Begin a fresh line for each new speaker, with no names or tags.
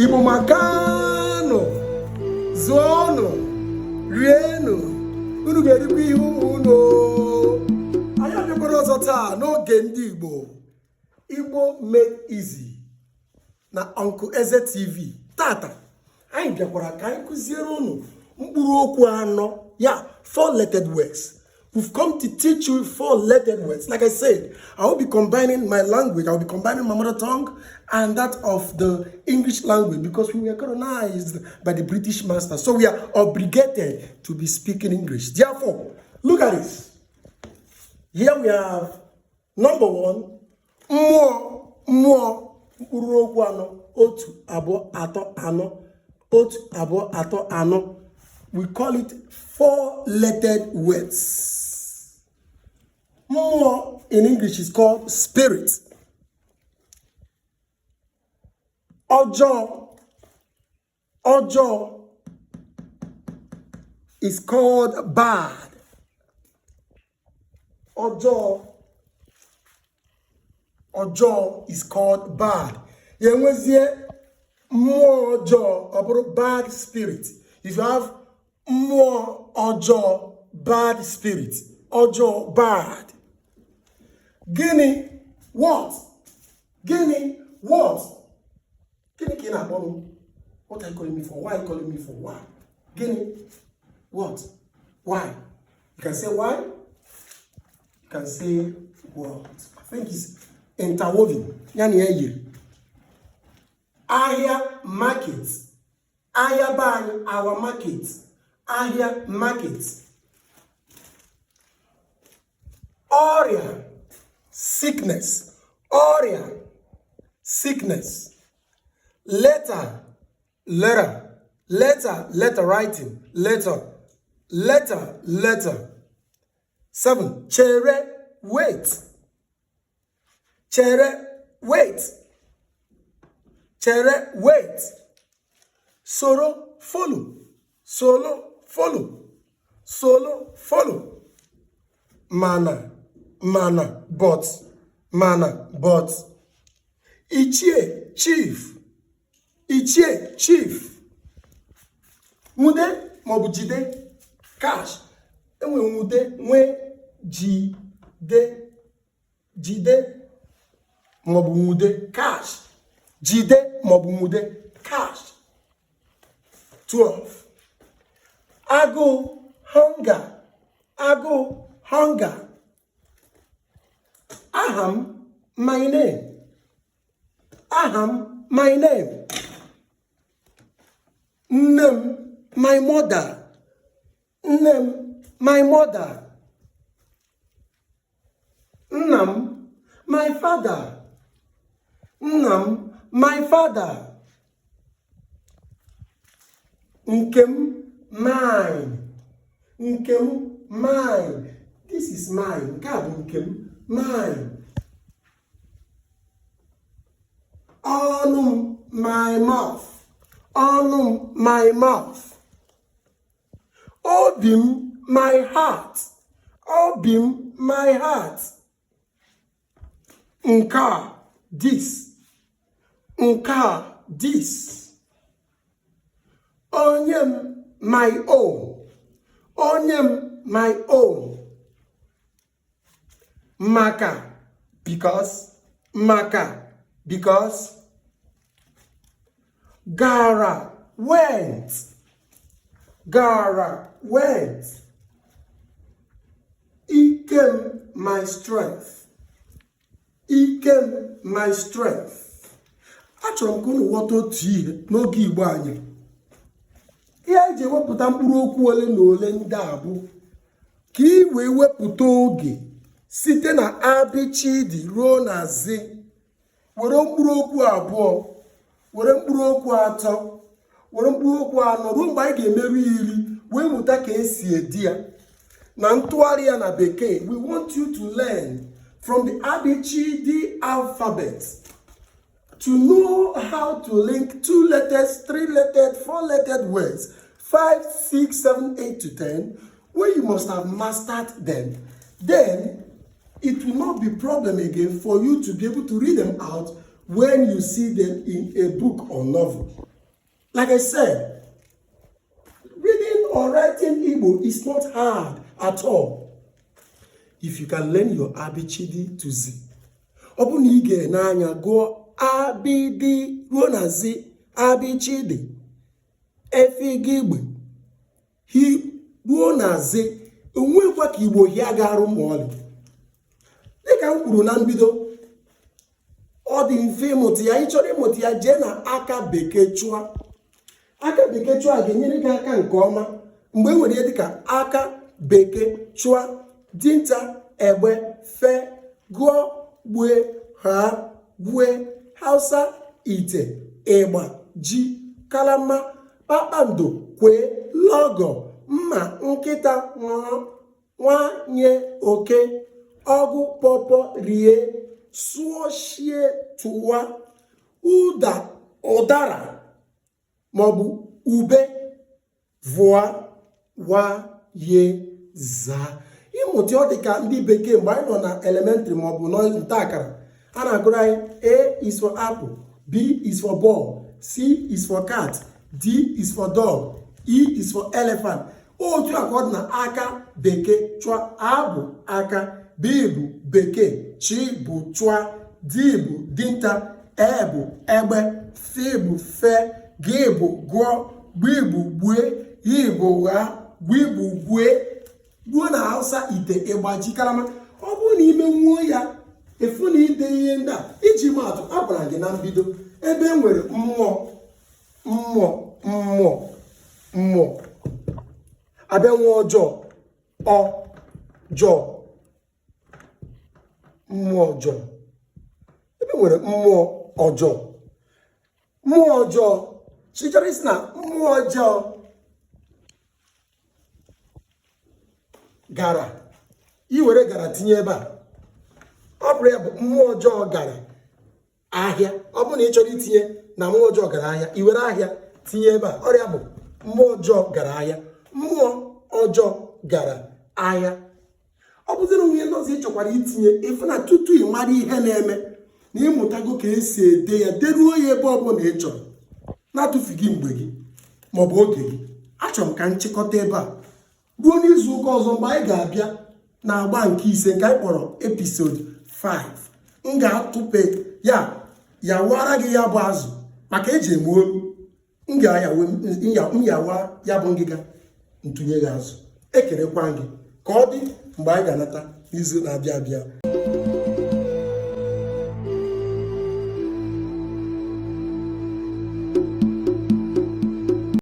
Igbo makanụ, zụọnụ, rienụ, unu ga-erikwa ihe ụmụ unu. Anyị abịakwara ọzọ taa n'oge ndị Igbo, Igbo Made Easy na Uncle Eze TV. Tata anyị bịakwara ka anyị kụziere unu mkpụrụ okwu anọ ya, four lettered words. We've come to teach you four lettered words. Like I said, I will be combining my language, I will be combining my mother tongue and that of the English language because we were colonized by the British master. So we are obligated to be speaking English. Therefore, look at this. Here we have number one, mmụọ, mmụọ, mkpụrụ okwu anọ, otu, abụọ, atọ, anọ, otu, abụọ, atọ, anọ. We call it four-lettered words. Mmụọ in English is called spirit. Ọjọọ, ọjọọ is called bad. Ọjọọ, ọjọọ is called bad. Ya enwezie mmụọ ọjọọ, ọ bụrụ bad spirit. If you have mmụọ ọjọọ, bad spirit, ọjọọ, bad. Gịnị, what? Gịnị, what? Gịnị ka ị na-akpọ m? What are you calling me for? Why are you calling me for? Why? Gịnị, what? Why? You can say why, you can say what. I think it's interwoven. Ya na ya yiri. Ahịa, market. Ahịa be anyị, our market. Ahịa, market. Ọrịa, sickness. Ọrịa, sickness. Letter, letter. Letter, letter writing. Letter, letter, letter. Seven, chere, wait. Chere, wait. Chere, wait. Soro, follow. Solo, follow. Solo, follow. Mana, mana, but. Mana, but. Ichie, chief. Ichie, chief. Nwude maọbụ jide, catch. Enwe nwude, nwee jide, jide maọbụ nwude, catch. Jide maọbụ nwude, catch. 12. Agụụ, hunger. Agụụ, hunger. Aha m, my name. Aha m, my name. Nne m, my mother. Nne m, my mother. Nna m, my father. Nna m, my father. Nke m, mine. Nke m, mine. This is mine. Nke a bụ nke m, mine. Ọnụ m, my mouth. Ọnụ m, my mouth. Obi m, my heart. Obi m, my heart. Nke a, this. Nke a, this. Onye m, my own. Onye m, my own. Maka, because. Maka, because. Gara, went. Gara, went. Ike m, my strength. Ike m, my strength. Achọrọ m ka unu ghọta otu ihe n'oge Igbo anyị. Ihe anyị ji ewepụta mkpụrụ okwu ole na ole ndị a bụ ka ị wee wepụta oge site na abịchịdị ruo na zi, were mkpụrụ okwu abụọ, were mkpụrụ okwu atọ, were mkpụrụ okwu anọ, ruo mgbe anyị ga-emeru 10, wee mụta ka esi ede ya na ntụgharị ya na bekee. We want you to learn from the ABCD alphabet to know how to link two letters, three lettered, four lettered words, 5, 6, 7, 8 to 10, where you must have mastered them. Then it will not be problem again for you to be able to read them out when you see them in a book or novel. Like I said, reading or writing Igbo is not hard at all if you can learn your abịchịdị to z. Ọ bụrụ na ị ga-ene anya gụọ abịdị ruo na zi, abịchịdị, efigigbe, hi ruo na zi, onwekwa ka Igbo hịa gị arụ ma ọlị. Dịka m kwuru na mbido, ọ dị mfe ịmụta ya. Ị chọrọ ịmụta ya, jee na aka bekee chụa. Aka bekee chụa ga-enyere gị aka nke ọma mgbe e nwere ihe dịka aka bekee chụa, dinta, egbe, fe, gụọ, gbue, ha, gwue, hausa, ite, ịgba, ji, kalama, kpakpando, kwee, lọgọ, mma, nkịta, ṅụọ, nwanye, oke, ọgụ, pọpọ, rie, sụọ, shie, tụwa, ụda, ụdara maọbụ ube, vụa, wa, ye, zaa. Ịmụta ọ dị ka ndị bekee mgbe anyị nọ na elementary maọbụ nta akara, a na-agụrụ anyị A is for apple, B is for ball, C is for cat, D is for dog, E is for elephant. Otu a ka ọ dị na aka bekee chụa. A bụ aka, B bụ bekee, Ch bụ chụa, D bụ dinta, E bụ egbe, F bụ fe, G bụ gụọ, Gb bụ gbue, H bụ gha, Gw bụ gwue, ruo na Hausa ite, ịgba, ji, karama. Ọ bụrụ na ime nwuo ya efu na ide ihe ndị a, iji maatụ, a gwara gị na mbido ebe e nwere mmụọ, mmụọ, mmụọ, mmụọ, abịa nwa ọjọọ, ọjọọ, mmụọ ọjọọ. Ebe nwere mmụọ ọjọọ, mmụọ ọjọọ, chịchọrọ isi na mmụọ ọjọọ gara, i were gara tinye ebe a, ọ bụrụ ya bụ mmụọ ọjọọ gara ahịa. Ọ bụrụ na ị chọrọ itinye na mmụọ ọjọọ gara ahịa, i were ahịa tinye ebe a, ọrịa bụ mmụọ ọjọọ gara ahịa, mmụọ ọjọọ gara ahịa. Ọ bụziri onwe ndị ọzọ ị chọkwara itinye, ịfụ na tutu ị mara ihe na-eme na ịmụtago ka esi ede ya, deruo ya ebe ọbụla ị chọrọ na-atụfughị mgbe gị maọbụ oge gị. Achọrọ m ka m chịkọta ebe a ruo n'izu ụka ọzọ mgbe anyị ga-abịa na agba nke ise nke anyị kpọrọ episode 5. M ga-atụpe ya, ya wara gị ya bụ azụ maka eji eme olu. M ga-yawa ya bụ ngịga ntụnye gị azụ. Ekelekwa gị ka ọ dị mgbe anyị ga-anata n'izu na-abịa abịa.